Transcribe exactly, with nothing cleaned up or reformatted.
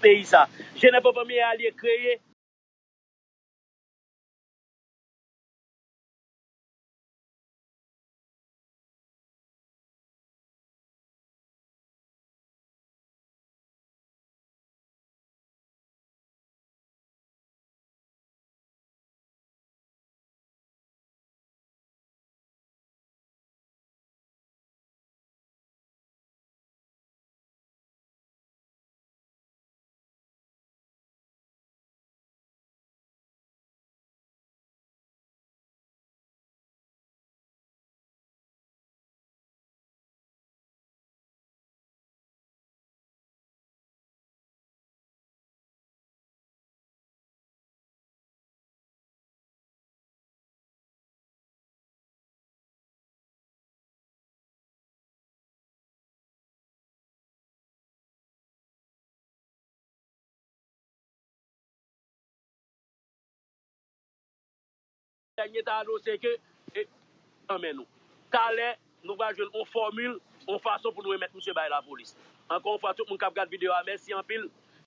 peyi sa. Jenèf an fanmi alye kreye. Dènye ta anonse ke e, anmen nou. Talè, nou va jwenn yon fòmil, yon fason pou nou remèt misye bay lapolis. Ankò yon fwa, tout moun k ap gad videyo a, mèsi anpil.